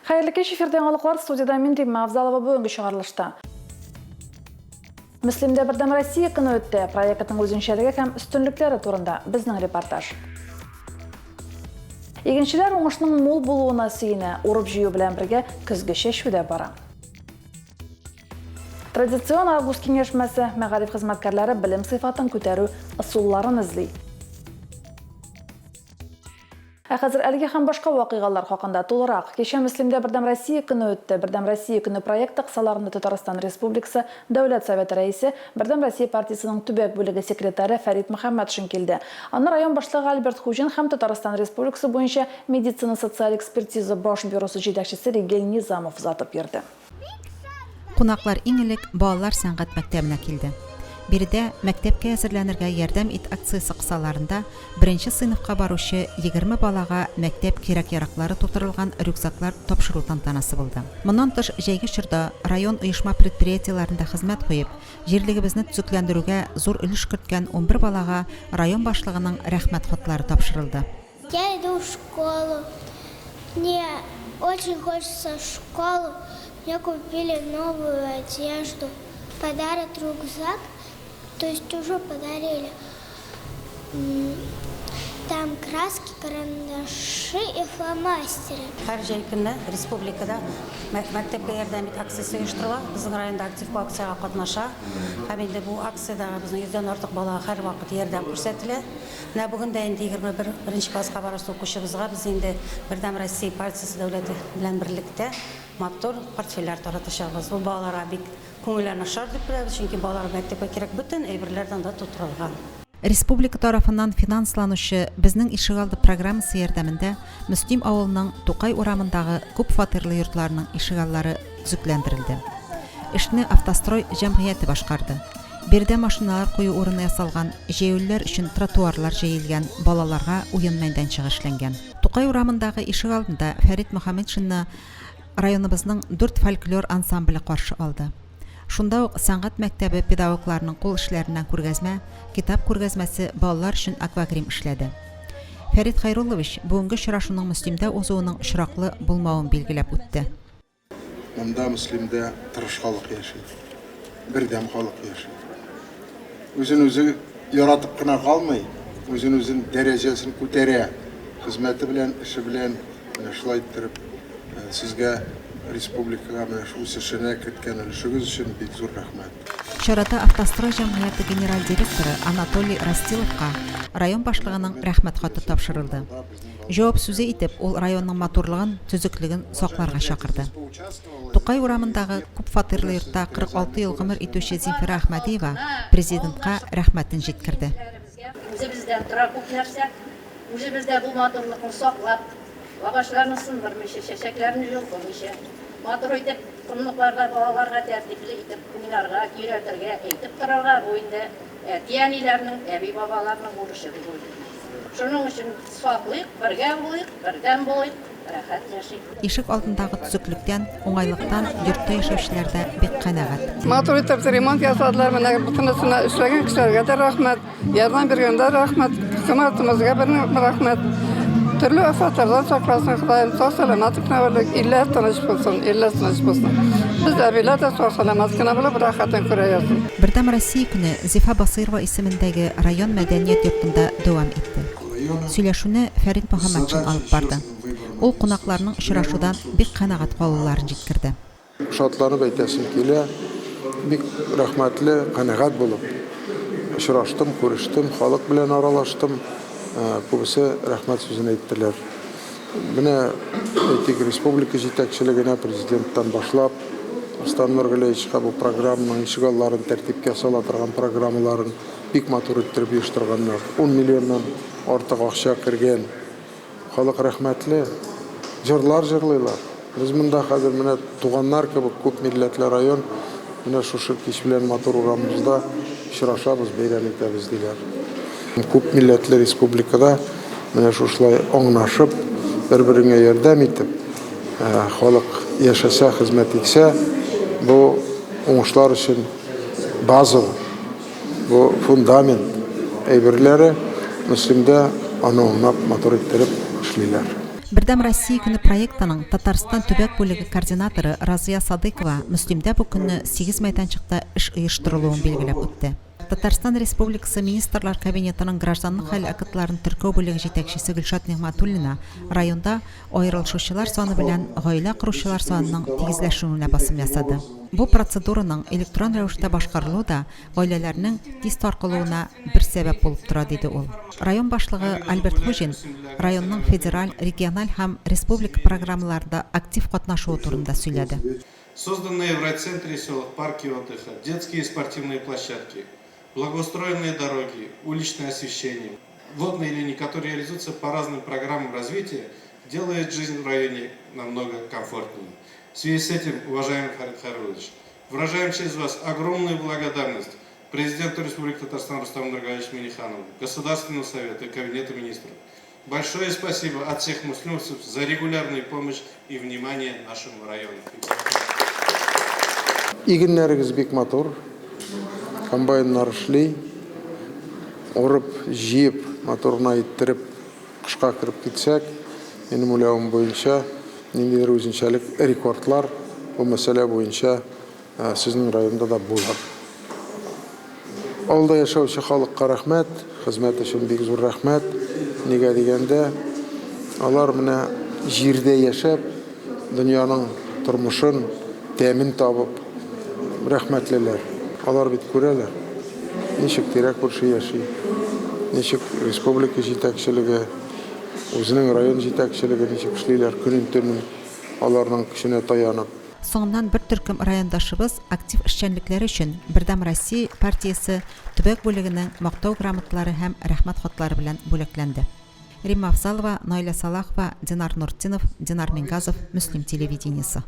Хәерле кич, эфирдә яңалыклар, студиядә мин Римма Авзалова бүгенге чыгарылышта. Мөслимдә Бердәм Россия көне үтте. Проектның үзенчәлеге һәм өстенлекләре турында безнең репортаж. Игенчеләр уңышның мул булуына сөенә, урып-җыю белән бергә көзге чәчү дә бара. Традицион август киңәшмәсе мәгариф хезмәткәрләре белем сыйфатын күтәрү ысулларын эзли. Ә хәзер әлеге һәм башка вакыйгалар хакында тулырак. Кичә Мөслимдә Бердәм Россия көне үтте. Бердәм Россия көне проекты кысаларында Татарстан Республикасы Дәүләт Советы Рәисе, Бердәм Россия партиясенең төбәк бүлеге секретаре Фәрит Мөхәммәтшин килде. Аны район башлыгы Альберт Хуҗин һәм Татарстан Республикасы буенча медицина-социаль экспертиза баш бюросы җитәкчесе Ригель Низамов озатып йөрде. Кунаклар иң элек балалар сәнгать мәктәбенә килде. Биредә Мәктәпкә әзерләнергә ярдәм ит акциясе кысаларында беренче сыйныфка баручы 20 балага мәктәп кирәк-яраклары тутырылган рюкзаклар тапшыру тантанасы булды. Моннан тыш, җәйге чорда район оешма-предприятиеләрендә хезмәт куеп, җирлегебезне төзекләндерүгә зур өлеш керткән 11 балага район башлыгының Рәхмәт хатлары тапшырылды. Я иду в школу. Мне очень хочется в школу. Мне купили новую одежду. Подарят рюкзак, то есть уже подарили. Там краски, карандаши и фломастеры. Һәр җәй көне республикада Мәктәпкә ярдәм ит акциясе оештырыла. Безнең район да актив бу акциягә катнаша. Һәм инде бу акциядә безнең йөздән артык балага һәрвакыт ярдәм күрсәтелә. Менә бүген дә инде 21 беренче класска баручы укучыбызга без инде Бердәм Россия партиясе дәүләте белән берлектә матур портфельләр таратачакбыз. Бу балаларга бик күңелләренә ошар дип беләбез, чөнки балаларга мәктәпкә кирәк бөтен әйберләр дә анда тутырылган. Республика тарафыннан финансланучы Безнең ишегалды программасы ярдәмендә Мөслим авылының Тукай урамындагы күп фатирлы йортларның ишегаллары төзекләндерелде. Эшне Автострой җәмгыяте башкарды. Биредә машиналар кую урыны ясалган, җәяүлеләр өчен тротуарлар җәелгән, балаларга уен мәйданчыгы эшләнгән. Тукай урамындагы ишегалдында Фәрит Мөхәммәтшинны районыбызның дүрт фольклор ансамбле каршы алды. Шунда ук сәнгать мәктәбе педагогларының кул эшләреннән күргәзмә, китап күргәзмәсе, балалар өчен аквагрим эшләде. Фәрит Хәйруллович бүгенге очрашуның Мөслимдә узуының очраклы булмавын билгеләп үтте. Монда, Мөслимдә, тырыш халык яши, бердәм халык яши. Үзен үзе яратып кына калмый, үзен үзен дәрәҗәсен күтәрә, хезмәте белән, эше белән менә шулай иттереп сезгә республикага менә шул үсешенә керткән өлешегез өчен бик зур рәхмәт. Чарада Автострой җәмгыяте генераль директоры Анатолий Растиловка район башлыгының Рәхмәт хаты тапшырылды. Җавап сүзе итеп, ул районның матурлыгын, төзеклеген сакларга чакырды. Тукай урамындагы күп фатирлы йортта 46 ел гомер итүче Зинфира Әхмәдиева Президентка рәхмәтен җиткерде. Үзебездән тора күп нәрсә. Үзебез дә бу матурлыкны саклап, агачларны сындырмыйча, чәчәкләрне йолкымыйча, матур итеп комлыкларда балаларга тәртипле итеп уйнарга өйрәтергә, әйтеп торырга, бу инде әти-әниләрнең, әби-бабаларның бурычы дип уйлыйм. Шуның өчен саклыйк, бергә булыйк, бердәм булыйк, рәхәт яшик. Ишек алдындагы төзеклектән, уңайлыктан йортта яшәүчеләр дә бик канәгать. Матур итеп ремонт ясадылар, менә бөтенесенә эшләгән кешеләргә дә рәхмәт. Ярдәм биргәндә рәхмәт, хөкүмәтебезгә бер рәхмәт. Төрле афәтләрдән сакласын Ходаем, сау-сәламәт кенә булыйк, илләр тыныч булсын, илләр тыныч булсын. Без әбиләр дә сау-сәламәт кенә булып, рәхәтен күрә язсын. Бердәм Россия көне Зифа Басыйрова исемендәге район мәдәният йортында дәвам итте. Сөйләшүне Фәрит Мөхәммәтшин алып барды. Ул кунакларның очрашудан бик канәгать калуларын җиткерде. Шатланып әйтәсем килә, бик рәхмәтле, канәгать булып очраштым, күрештем, халык белән аралаштым. Күбесе рәхмәт сүзен әйттеләр. Менә, әйтик, республика җитәкчелегенә, президенттан башлап, Рөстәм Нургалиевичка бу программаның ишегалларын тәртипкә сала торган программаларын бик матур иттереп оештырганнар. Ун миллионнан артык акча кергән. Халык рәхмәтле. Җырлар җырлыйлар. Без монда хәзер менә туганнар кебек күп милләтле район, менә шушы кич белән матур урамыбызда очрашабыз, бәйрәм итәбез, диләр. Күп милләтле республикада менә шушылай аңнашып, бер-береңә ярдәм итеп, халык яшәсә, хезмәт итсә, бу уңышлар өчен база ул. Бу фундамент әйберләре Мөслимдә аны аңлап, матур иттереп эшлиләр. Бердәм Россия көне проектының Татарстан төбәк бүлеге координаторы Разыя Садыйкова Мөслимдә бу көнне сигез мәйданчыкта эш оештырылуын билгеләп үтте. Татарстан Республикасы Министрлар Кабинетының гражданлык хәл актларын теркәү бүлеге җитәкчесе Гөлшат Нигъмәтуллина районда аерылышучылар саны белән гаилә коручылар санының тигезләшүенә басым ясады. Бу процедураның электрон рәвештә башкарылуы да гаиләләрнең тиз таркалуына бер сәбәп булып тора, диде ул. Район башлыгы Альберт Хуҗин районның федераль, региональ һәм республика программаларында актив катнашуы турында сөйләде. Созданные в райцентре и селах парки отдыха, детские и спортивные площадки, благоустроенные дороги, уличное освещение, водные линии, которые реализуются по разным программам развития, делает жизнь в районе намного комфортнее. В связи с этим, уважаемый Фарид Хайруллович, выражаем через вас огромную благодарность президенту Республики Татарстан Рустаму Нургалиевичу Минниханову, Государственному совету и Кабинету министров. Большое спасибо от всех муслимовцев за регулярную помощь и внимание нашему району. Игеннәрегез бик матур, комбайннар эшли, урып, җыеп, матур гына иттереп кышка кереп китсәк, минем уйлавым буенча, ниндидер үзенчәлек, рекордлар бу мәсьәлә буенча Сезнең районда да булыр. Авылда яшәүче халыкка рәхмәт, хезмәт өчен бик зур рәхмәт. Нигә дигәндә, алар менә җирдә яшәп, дөньяның тормышын, тәмен табып, рәхмәтлеләр. Алар бит күрәләр, ничек тирә-күрше яши, ничек республика җитәкчелеге, үзенең район җитәкчелеге ничек эшлиләр, көнен-төнен аларның көченә таянып. Соңыннан бер төркем райондашыбыз актив эшчәнлекләре өчен Бердәм Россия партиясе төбәк бүлегенең Мактау грамоталары һәм Рәхмәт хатлары белән бүләкләнде. Римма Афзалова, Наилә Салахова, Динар Нуртдинов, Динар Мингазов, Мөслим телевидениесе.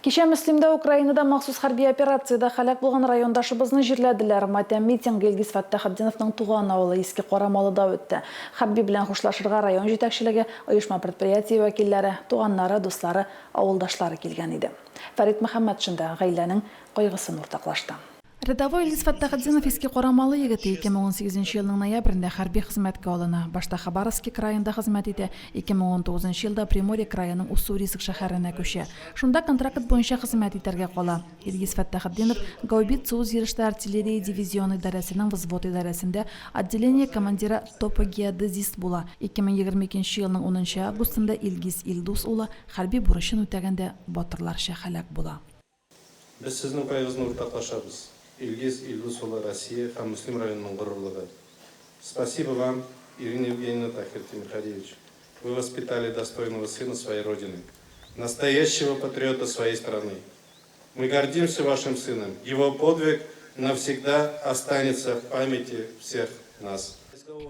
Кичә Мөслимдә Украинада махсус хәрби операциядә һәлак булган райондашыбызны җирләделәр. Матәм митингы Илгиз Фәттахетдиновның туган авылы Иске Карамалыда үтте. Хәрби белән хушлашырга район җитәкчелеге, оешма-предприятие вәкилләре, туганнары, дуслары, авылдашлары килгән иде. Фәрит Мөхәммәтшин да гаиләнең кайгысын уртаклашты. Рядовой Илгиз Фәттахетдинов Иске Карамалы егете, 2018 нче елның ноябрендә хәрби хезмәткә алына. Башта Хабаровски краенда хезмәт итә, 2019 нчы елда Приморье краеның Уссурийск шәһәренә күчә. Шунда контракт буенча хезмәт итәргә кала. Илгиз Фәттахетдинов гаубица үзйөрешле артиллерия дивизионы идарәсенең взвод идарәсендә отделение командиры топогеодезист була. 2022 нче елның унынчы августында Илгиз Илдус улы хәрби бурычын үтәгәндә батырларча һәлак була. Без сезнең кайгыгызны уртаклашабыз. Илгиз Илдус улы Россия һәм Мөслим районының горурлыгы. Спасибо вам, Ирина Евгеньевна, Тахир Тимерхадиевич. Вы воспитали достойного сына своей Родины, настоящего патриота своей страны. Мы гордимся вашим сыном. Его подвиг навсегда останется в памяти всех нас.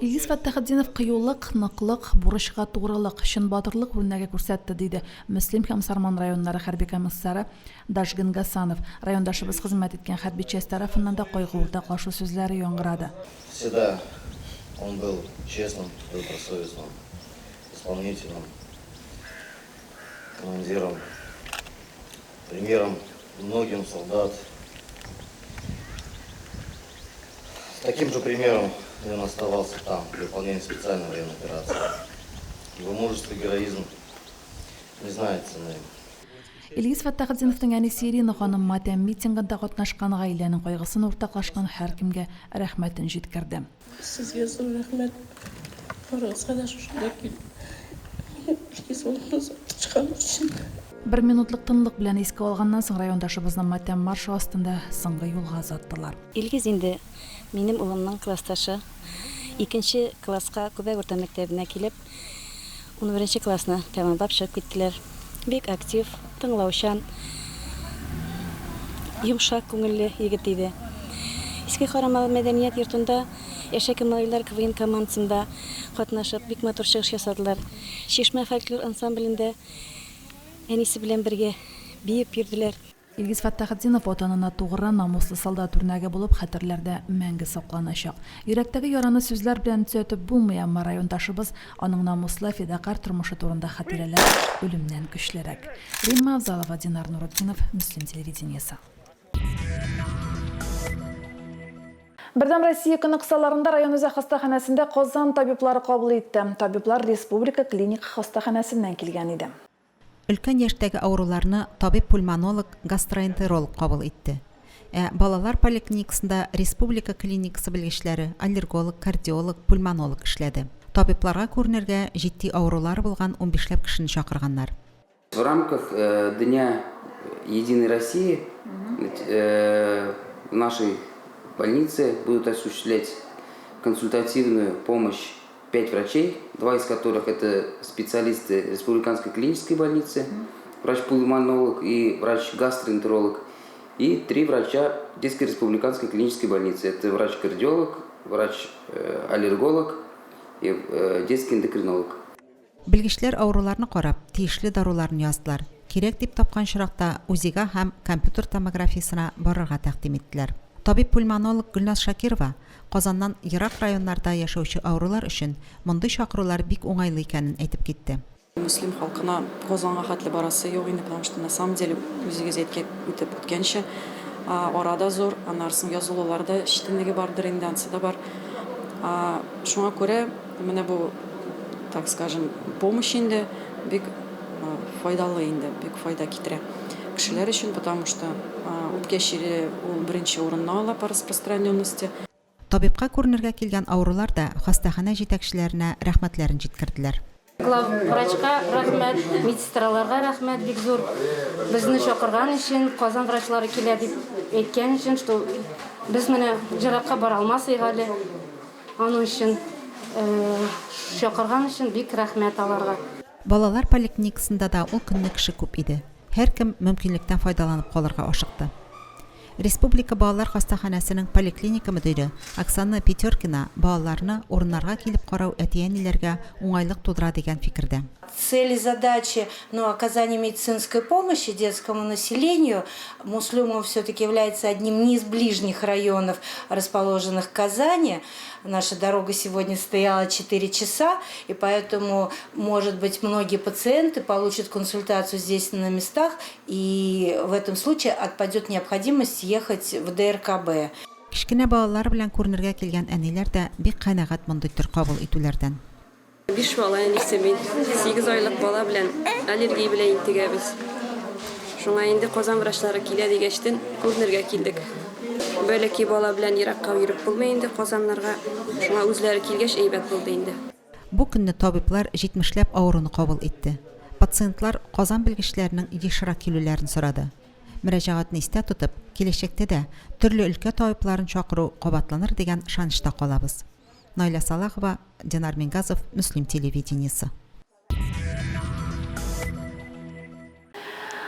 Илгиз Фәттахетдинов кыюлык, ныклык, бурычка тугрылык, чын батырлык үрнәге күрсәтте, диде Мөслим һәм Сарман районнары хәрби комиссары Дашгын Гасанов. Райондашыбыз хезмәт иткән хәрби часть тарафыннан да кайгы уртаклашу сүзләре яңгырады. Всегда он был честным, добросовестным, исполнительным командиром, примером многим солдат. Таким же примером он оставался там, при выполнении специальной военной операции. Его мужество и героизм не знает цены. Илгиз Фәттахетдиновның әнисе Ирина ханым матәм митингында катнашкан гаиләнең кайгысын уртаклашкан һәркемгә рәхмәтен җиткерде. Сезгә зур рәхмәт. Барыгызга да шушында килеп, минем Илгиз улымны озатып чыккан өчен. Бер минутлык тынлык белән искә алганнан соң райондашыбызны матәм маршы астында соңгы юлга озаттылар. Илгиз инде минем улымның классташы. Икенче класска Күбәк урта мәктәбенә килеп, унберенче классны тәмамлап чыгып киттеләр. Бик актив, тыңлаучан, йомшак күңелле егет иде. Иске Карамалы мәдәният йортында Әшәке малайлар КВН командасында катнашып, бик матур чыгыш ясадылар. Чишмә фольклор ансамблендә әнисе белән бергә биеп йөрделәр. Илгиз Фәттахетдинов Ватанына тугры, намуслы солдат үрнәге булып хәтерләрдә мәңге сакланачак. Йөрәктәге яраны сүзләр белән төзәтеп булмый, әмма райондашыбыз, аның намуслы, фидакарь тормышы турында хатирәләр үлемнән көчлерәк. Римма Авзалова, Динар Нуретдинов, Мөслим телевидениесе. Бердәм Россия көне кысаларында район үзәк хастаханәсендә Казан табиблары кабул итте. Табиблар Республика клиник хастаханәсеннән килгән иде. Өлкән яшьтәге авыруларны табиб-пульмонолог, гастроэнтеролог кабул итте. Ә балалар поликлиникасында республика клиникасы белгечләре, аллерголог, кардиолог, пульмонолог эшләде. Табибларга күренергә җитди авырулары булган унбишләп кешене чакырганнар. В рамках Дня Единой России в нашей больнице будут осуществлять консультативную помощь пять врачей, два из которых это специалисты Республиканской клинической больницы, врач-пульмонолог и врач-гастроэнтеролог, и три врача Детской республиканской клинической больницы. Это врач-кардиолог, врач-аллерголог и детский эндокринолог. Белгечләр авыруларны карап, тиешле даруларын яздылар, кирәк дип тапкан очракта УЗИга һәм компьютер томографиясенә барырга тәкъдим иттеләр. Табиб-пульмонолог Гөлназ Шакирова Казаннан ерак районнарда яшәүче авырулар өчен мондый чакырулар бик уңайлы икәнен әйтеп китте. Мөслим халкына Казанга хәтле барасы юк инде, потому что на самом деле үзегез әйткән үтеп үткәнчә, ара да зур, аннары соң язылулар да читенлеге бардыр инде, ансы да бар. Шуңа күрә менә бу, так скажем, помощь инде бик файдалы инде, бик файда китерә кешеләр өчен, потому что үпкә чире ул беренче урынны ала по распространенности. Табибка күренергә килгән авырулар да хастаханә җитәкчеләренә рәхмәтләрен җиткерделәр. Главврачка рәхмәт, медсестраларга рәхмәт бик зур, безне чакырган өчен, Казан врачлары килә дип әйткән өчен, что без менә җыракка бара алмас идек әле, аның өчен чакырган өчен бик рәхмәт аларга. Балалар поликлиникасында да ул көнне кеше күп иде. Һәркем мөмкинлектән файдаланып калырга ашыкты. Республика балалар хастаханәсенең поликлиника мөдире Оксана Питеркина балаларны урыннарга килеп карау әти-әниләргә уңайлык тудыра дигән фикердә. Цели, задачи, ну, оказания медицинской помощи детскому населению. Муслюмово все-таки является одним не из ближних районов, расположенных в Казани. Наша дорога сегодня стояла 4 часа, и поэтому, может быть, многие пациенты получат консультацию здесь на местах, и в этом случае отпадет необходимость ехать в ДРКБ. Кечкенә балалары белән күренергә килгән әниләр дә бик канәгать мондый төр кабул итүләрдән. Биш бала әнисе мин. Сигез айлык бала белән аллергия белән интегәбез. Шуңа инде Казан врачлары килә дигәчтен, күренергә килдек. Бәләкәй бала белән еракка йөреп булмый инде Казаннарга. Шуңа үзләре килгәч әйбәт булды инде. Бу көнне табиблар җитмешләп авыруны кабул итте. Пациентлар Казан белгечләренең ешрак килүләрен сорады. Мөрәҗәгатьне истә тотып, киләчәктә дә төрле өлкә табибларын чакыру кабатланыр дигән ышанычта калабыз. Наилә Салахова, Динар Мингазов, Мөслим телевидениесе.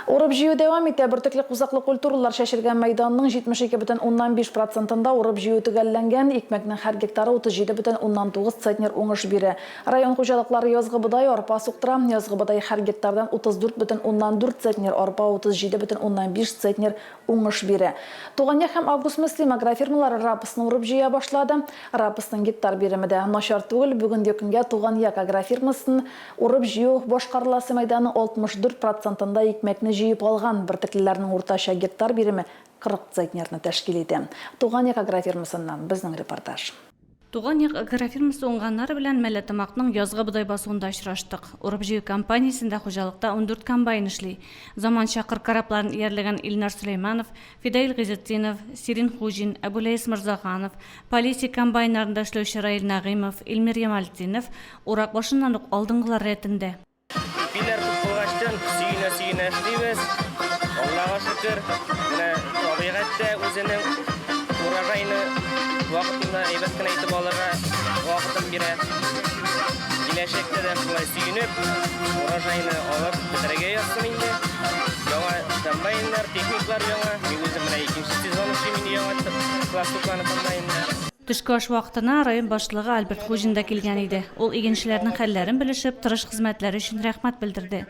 Урып-җыю дәвам итә. Бөртекле кузаклы культуралар чәчелгән мәйданның 72,5 процентында урып-җыю төгәлләнгән. Икмәкнең һәр гектары 37,9 центнер уңыш бирә. Район хуҗалыклары язгы бодай, арпа суктыра. Язгы бодай һәр гектардан 34,4 центнер, арпа 37,5 центнер уңыш бирә. Туган як һәм Август-Мөслим агрофирмалары рапсны урып-җыя башлады. Рапсның гектар биреме дә начар түгел. Бүгенге көнгә Туган як агрофирмасын урып-җыю башкарыласы мәйданның 64 процентында икмәкне җыеп алган. Бөртеклеләрнең уртача гектар биреме 40 центнерны тәшкил итә. Туган як агрофирмасыннан безнең репортаж. Туган як агрофирмасы уңганнары белән Мәлләтамакның язгы бодай басуында очраштык. Урып-җыю кампаниясендә хуҗалыкта 14 комбайн эшли. Заманча кыр корабларын иярләгән Илнар Сөләйманов, Фидаил Гыйзетдинов, Сирин Хуҗин, Әбүләис Морзаханов, Полесье комбайннарында эшләүче Раил Нәгыймов, Илмир Ямалтдинов урак башыннан ук алдынгылар рәтендә. Ипиләр күп булгачтын, сөенә-сөенә эшлибез. Аллага шөкер, менә табигать тә үзенең урожайны вакытында әйбәт кенә итеп алырга вакытын бирә. Киләчәктә дә шулай сөенеп, урожайны алып бетерергә язсын инде. Яңа комбайннар, техниклар яңа. Мин үзем менә икенче сезон эшлим инде яңа класс тупланы комбайнда. Төшке аш вакытына район башлыгы Альберт Хуҗин да килгән иде. Ул игенчеләрнең хәлләрен белешеп, тырыш хезмәтләре өчен рәхмәт белдерде.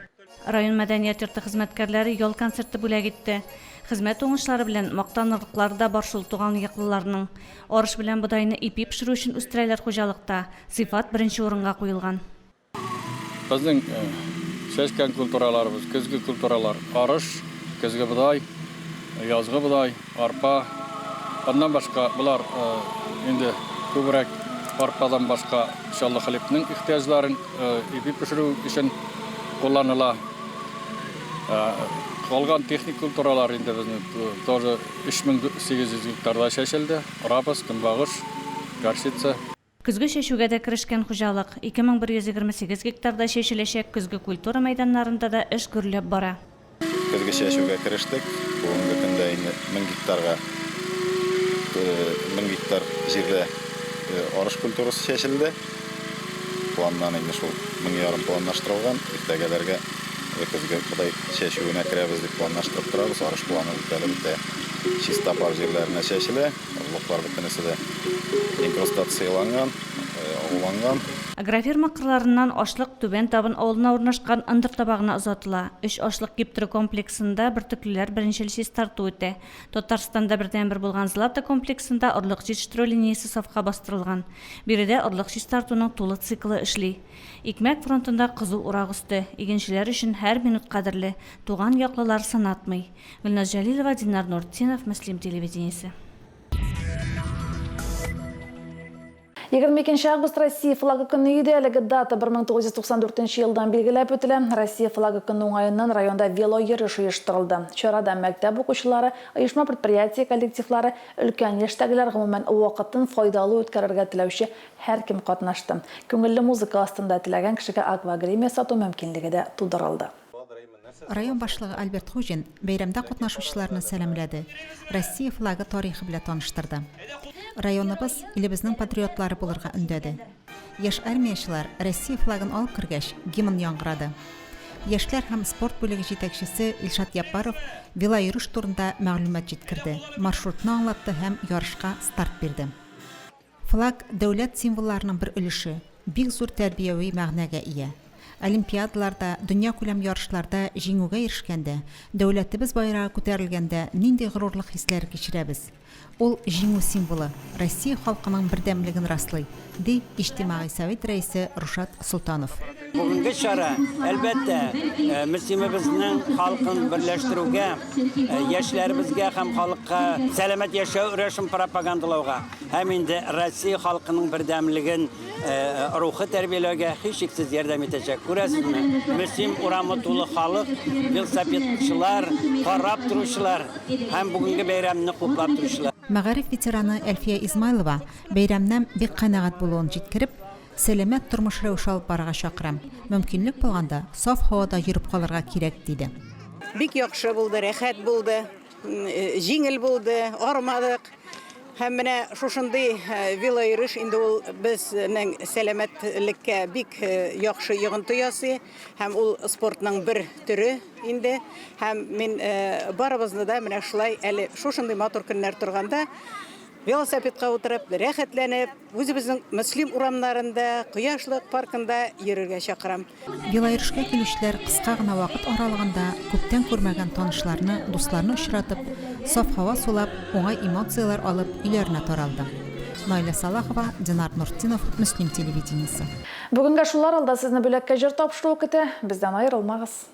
Район мәдәният йорты хезмәткәрләре ял концерты бүләк итте. Хезмәт уңышлары белән мактанырлыклары да бар шул туган яклыларның. Арыш белән бодайны ипи пешерү өчен үстерәләр хуҗалыкта, сыйфат беренче урынга куелган. Безнең чәчкән культураларыбыз, көзге культуралар, арыш, көзге бодай, язгы бодай, арпа. Аннан башка болар инде күбрәк арпадан башка Чаллы хлебның ихтыяҗларын ипи пешерү өчен кулланыла. Калган техник культуралар инде безнең тоже 3800 гектарда чәчелде. Рапс, көнбагыш, горчица. Көзге чәчүгә дә керешкән хуҗалык. 2128 гектарда чәчеләчәк көзге культура мәйданнарында да эш гөрләп бара. Көзге чәчүгә керештек. Бүгенге көндә инде 1000 гектарга 1000 гектар җирдә арыш культурасы чәчелде. Планнан инде шул 1000 ярым планлаштырылган. Иртәгәләргә көзге бодай чәчүенә керәбез дип планлаштырып торабыз. Арыш планы үтәлеп бетә. Чиста пар җирләренә чәчелә. Орлыклар бөтенесе дә инкрустацияләнгән, агуланган. Агрофирма кырларыннан ашлык Түбән Табын авылына урнашкан ындыр табагына озатыла. Өч ашлык киптерү комплексында бөртеклеләр беренчел чистарту үтә. Татарстанда бердәнбер булган Злата комплексында орлык җитештерү линиясе сафка бастырылган. Биредә орлык чистартуның тулы циклы эшли. Икмәк фронтында кызу урак өсте. Игенчеләр өчен һәр минут кадерле. Туган яклылар сынатмый. Гөлназ Җәлилова, Динар Нуртдинов, Мөслим телевидениесе. 22 август Россия флагы көне иде. Әлеге дата 1994 елдан билгеләп үтелә. Россия флагы көне уңаеннан районда велойөреш оештырылды. Чарада мәктәп укучылары, оешма-предприятие коллективлары, өлкән яшьтәгеләр, гомумән, вакытын файдалы үткәрергә теләүче һәркем катнашты. Күңелле музыка астында теләгән кешегә аквагрим ясату мөмкинлеге дә тудырылды. Район башлыгы Альберт Хуҗин бәйрәмдә катнашучыларны сәламләде, Россия флагы тарихы белән таныштырды. Районыбыз, илебезнең патриотлары булырга өндәде. Яшь армиячеләр Россия флагын алып кергәч, гимн яңгырады. Яшьләр һәм спорт бүлеге җитәкчесе Илшат Яппаров велойөреш турында мәгълүмат җиткерде, маршрутны аңлатты һәм ярышка старт бирде. Флаг, дәүләт символларының бер өлеше, бик зур тәрбияви мәгънәгә ия. Олимпиадаларда, дөньякүләм ярышларда җиңүгә ирешкәндә, дәүләтебез байрагы күтәрелгәндә нинди горурлык хисләре кичерәбез. Ул, җиңү символы, Россия халкының бердәмлеген раслый, ди Иҗтимагый совет рәисе Рушат Солтанов. Бүгенге чара, әлбәттә, Мөслимебезнең халкын берләштерүгә, яшьләребезгә һәм халыкка сәламәт яшәү рәвешен пропагандалауга, Һәм инде Россия халкының бердәмлеген рухы тәрбияләүгә һичшиксез ярдәм итәчәк. Күрәсезме, Мөслим урамы тулы халык, велосипедчылар, карап торучылар һәм бүгенге бәйрәмне хуплап торучылар. Мәгариф ветераны Әлфия Измайлова бәйрәмнән бик канәгать булуын җиткереп, сәламәт тормыш рәвеше алып барырга чакырам, мөмкинлек булганда, саф һавада йөреп калырга кирәк, диде. Бик яхшы булды, рәхәт булды. Җиңел булды, армадык. Һәм менә шушындый велойөреш инде ул безнең сәламәтлеккә бик яхшы йогынты ясый. Һәм ул спортның бер төре инде. Һәм мин барыбызны да менә шулай әле шушындый матур көннәр торганда велосипедка утырып, рәхәтләнеп, Үзебезнең Мөслим урамнарында, Кояшлык паркында йөрергә чакырам. Велойөрешкә килүчеләр кыска гына вакыт аралыгында күптән күрмәгән танышларны, дусларны очратып, саф һава сулап, уңай эмоцияләр алып, өйләренә таралды. Наилә Салахова, Динар Нуртдинов, Мөслим телевидениесе. Бүгенгә шулар, алда сезне Бүләккә җыр тапшыруы көтә. Бездән аерылмагыз.